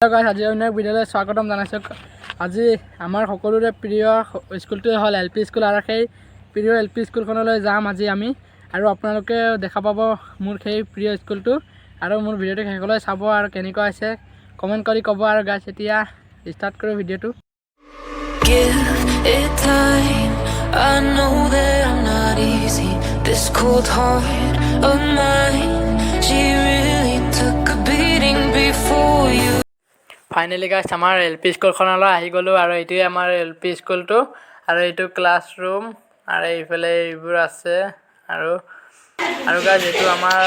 গাইছ, আজি অন্য এক ভিডিঅ'লৈ স্বাগতম জনাইছোঁ। আজি আমাৰ সকলোৰে প্ৰিয় স্কুলটোৱে হ'ল এল পি স্কুল আৰু সেই প্ৰিয় এল পি স্কুলখনলৈ যাম আজি আমি। আৰু আপোনালোকে দেখা পাব মোৰ সেই প্ৰিয় স্কুলটো। আৰু মোৰ ভিডিঅ'টো শেষলৈ চাব আৰু কেনেকুৱা হৈছে কমেণ্ট কৰি ক'ব। আৰু গাইছ, এতিয়া ষ্টাৰ্ট কৰোঁ ভিডিঅ'টো। Give it time. I know that I'm not easy. This cold heart of mine, she really took a beating before you. Finally গাইছ, আমাৰ এল পি স্কুলখনলৈ আহি গ'লোঁ আৰু এইটোৱে আমাৰ এল পি স্কুলটো আৰু এইটো ক্লাছৰুম আৰু এইফালে এইবোৰ আছে। আৰু গাইছ, এইটো আমাৰ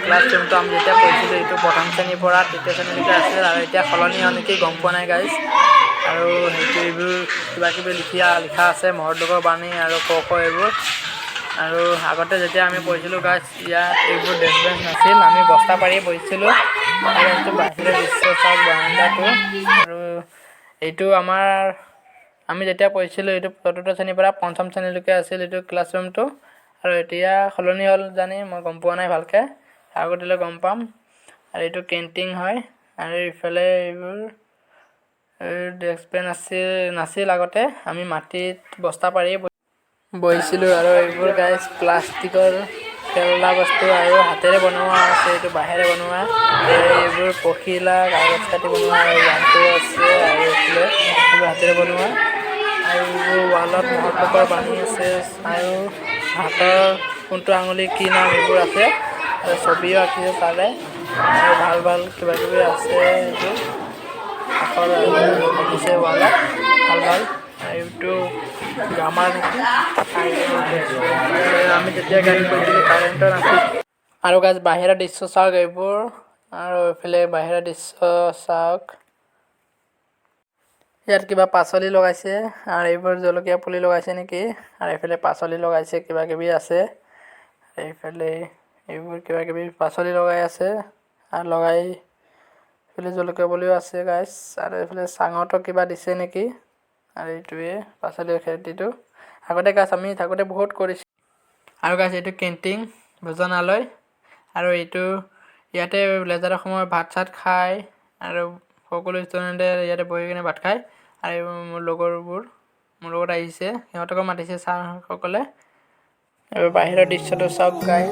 ক্লাছৰুমটো। আমি যেতিয়া পঢ়িছিলোঁ, এইটো প্ৰথম শ্ৰেণীৰ পৰা তৃতীয় শ্ৰেণীলৈকে আছিল আৰু এতিয়া সলনি হ'ল নেকি গম পোৱা নাই গাইছ। আৰু সেইটো এইবোৰ কিবা কিবি লিখা আছে, মহৎলোকৰ বাণী আৰু ক খ এইবোৰ। আৰু আগতে যেতিয়া আমি পঢ়িছিলোঁ গাইছ, ইয়াত এইবোৰ ডেস্ক বেঞ্চ নাছিল, আমি বস্তা পাৰিয়ে বহিছিলোঁ। আৰু এইটো বাহিৰৰ দৃশ্য চাওক, বাৰাণ্ডাটো। আৰু এইটো আমাৰ আমি যেতিয়া পঢ়িছিলোঁ, এইটো চতুৰ্থ শ্ৰেণীৰ পৰা পঞ্চম শ্ৰেণীলৈকে আছিল এইটো ক্লাছৰুমটো। আৰু এতিয়া সলনি হ'ল জানি মই গম পোৱা নাই ভালকৈ, আগতেলৈ গম পাম। আৰু এইটো কেণ্টিন হয়। আৰু ইফালে এইবোৰ ডেস্ক বেঞ্চ আছিল নাছিল আগতে, আমি মাটিত বস্তা পাৰিয়ে বহিছিলোঁ। আৰু এইবোৰ গাইছ, প্লাষ্টিকৰ খেলনা বস্তু আৰু হাতেৰে বনোৱা আছে, এইটো বাঁহেৰে বনোৱা। আৰু এইবোৰ পখিলা কাগজ কাটি বনোৱা আৰু জন্তু আছে। আৰু এইফালে এইবোৰ হাতেৰে বনোৱা। আৰু এইবোৰ ৱালত মহৎলোকৰ বাণী আছে আৰু হাতৰ কোনটো আঙুলি কি নাম এইবোৰ আছে আৰু ছবিও আঁকিছে তাৰে। আৰু ভাল ভাল কিবা কিবি আছে, এইবোৰ আখৰ আঁকিছে ৱালত ভাল ভাল। এইটো গ্ৰামাৰ নেকি। আৰু আমি যেতিয়া গাড়ী কৰিছিলোঁ, কাৰেণ্টৰ নাছিল। আৰু গাইছ, বাহিৰৰ দৃশ্য চাওক এইবোৰ। আৰু এইফালে বাহিৰৰ দৃশ্য চাওক, ইয়াত কিবা পাচলি লগাইছে আৰু এইবোৰ জলকীয়া পুলি লগাইছে নেকি। আৰু এইফালে পাচলি লগাইছে, কিবা কিবি আছে। এইফালে এইবোৰ কিবা কিবি পাচলি লগাই আছে আৰু লগাই এইফালে জলকীয়া পুলিও আছে গাইছ। আৰু এইফালে চাঙতো কিবা দিছে নেকি। আৰু এইটোৱে পাচলিৰ খেতিটো আগতে গাইছ, আমি থাকোঁতে বহুত কৰিছোঁ। আৰু গাইছ, এইটো কেণ্টিন, ভোজনালয়। আৰু এইটো ইয়াতে লেজাৰৰ সময়ত ভাত চাত খায় আৰু সকলো ষ্টুডেণ্টে ইয়াতে বহি কিনে ভাত খায়। আৰু মোৰ লগৰবোৰ মোৰ লগত আহিছে, সিহঁতকো মাতিছে ছাৰসকলে। আৰু বাহিৰৰ দৃশ্যটো চাওক গাইছ।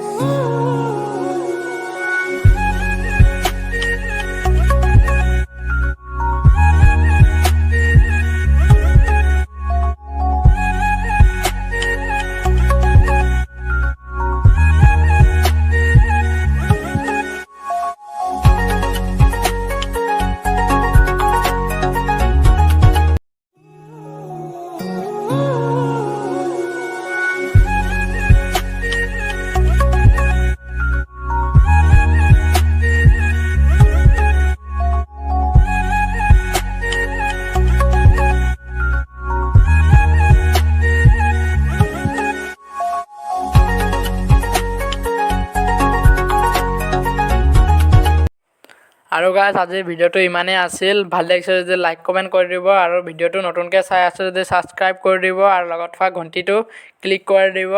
আৰু গাইছ, আজিৰ ভিডিঅ'টো ইমানেই আছিল। ভাল লাগিছে যদি লাইক কমেণ্ট কৰি দিব আৰু ভিডিঅ'টো নতুনকৈ চাই আছে যদি ছাবস্ক্ৰাইব কৰি দিব আৰু লগত থকা ঘণ্টিটো ক্লিক কৰি দিব,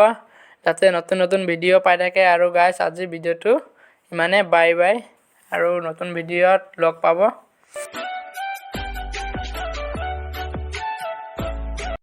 যাতে নতুন নতুন ভিডিঅ' পাই থাকে। আৰু গাইছ, আজিৰ ভিডিঅ'টো ইমানেই, বাই বাই আৰু নতুন ভিডিঅ'ত লগ পাব।